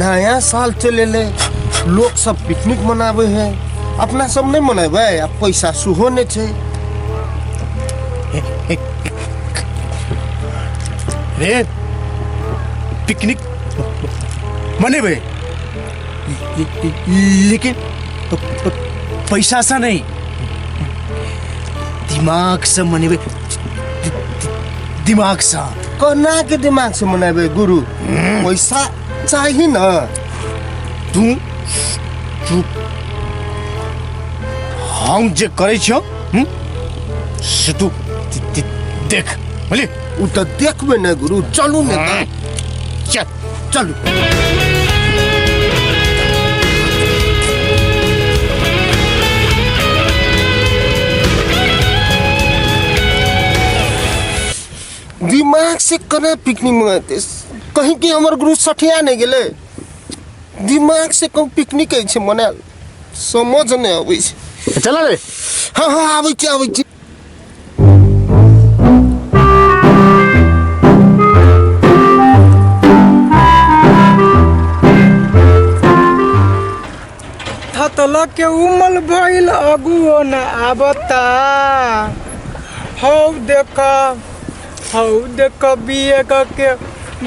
नया साल चलि एलै, लोक सब पिकनिक मनाबै है, अपना सब नहि मनेबै? आ पैसा सेहो नहि छै। रे, पिकनिक मनेबै, लेकिन पैसा से नहीं, दिमाग से मनेबै, दिमाग से। कोना के दिमाग से मनेबै गुरु? पैसा चाही न। तू चुप, हम जे करै छियौ से तू देख, बुझली? ओ तऽ देखबै ने गुरु, चलू ने तऽ। चल। चलू। दिमाग से केना पिकनिक मनाते? कहीं कि हमर गुरु सठिया नहि गेलै? दिमाग से कहूँ पिकनिक अछि मनायल, समझ नहि अबै छै। चल रे। हँ हँ, आबै छी, आबै छी। थतल के उमल भइल अगुओ न आवता। हौ देख, हौ देख, बीए क के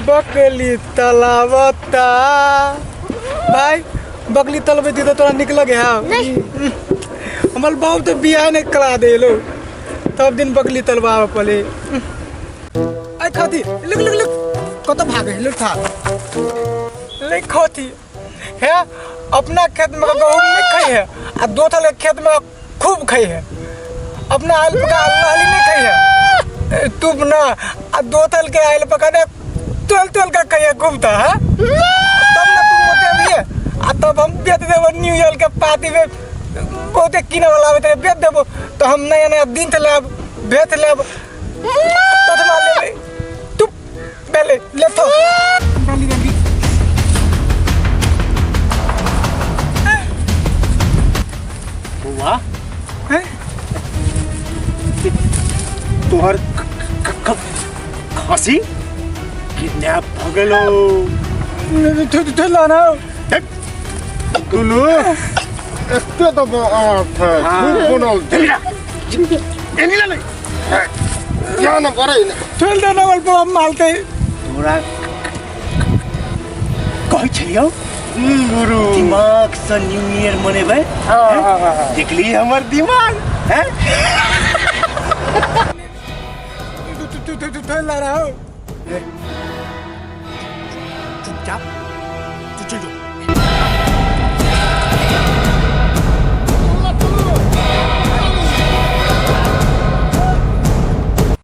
बकली तलावता। भाई, बकली तलबै थी तो तोरा निक लगे है? नहीं। हमर बाप तो बियाह नहीं करा देलो, तब दिन बकली तलवावे पले। आई खाती, लुक लुक लुक, कत भागे? लुक था ले खाती है। अपना खेत में गहूम नहीं खाई है आ दोसर के खेत में खूब खाई है। अपना आयल पका लहली नहीं खाई है तू ना, आ दोसर के आयल पका ने तोल तोल का खाई है खूब। था है तब ना तू मोटे भी है, आ तब हम बेच देबो। न्यू ईयर के पार्टी में बहुते किने वाला आबैत रहे, बेच देबो तो हम नया नया दिन लेब, बेच लेब, ततमा लेबै। तू पहले ले तो डाली डाली। बौआ। हैं? तोहर खांसी किडनैप भ गेलो। तू लाना। गुलू, एते तऽ आठ है, खूब बनल छै। ध्यान करै ने। ठेल देना वाल पर मालते। तोरा कहै छलियौ गुरु, दिमाग से न्यू ईयर मनेबै। देखली हमर दिमाग हैं? तू तू तू तू ला रहा हो। चुपचाप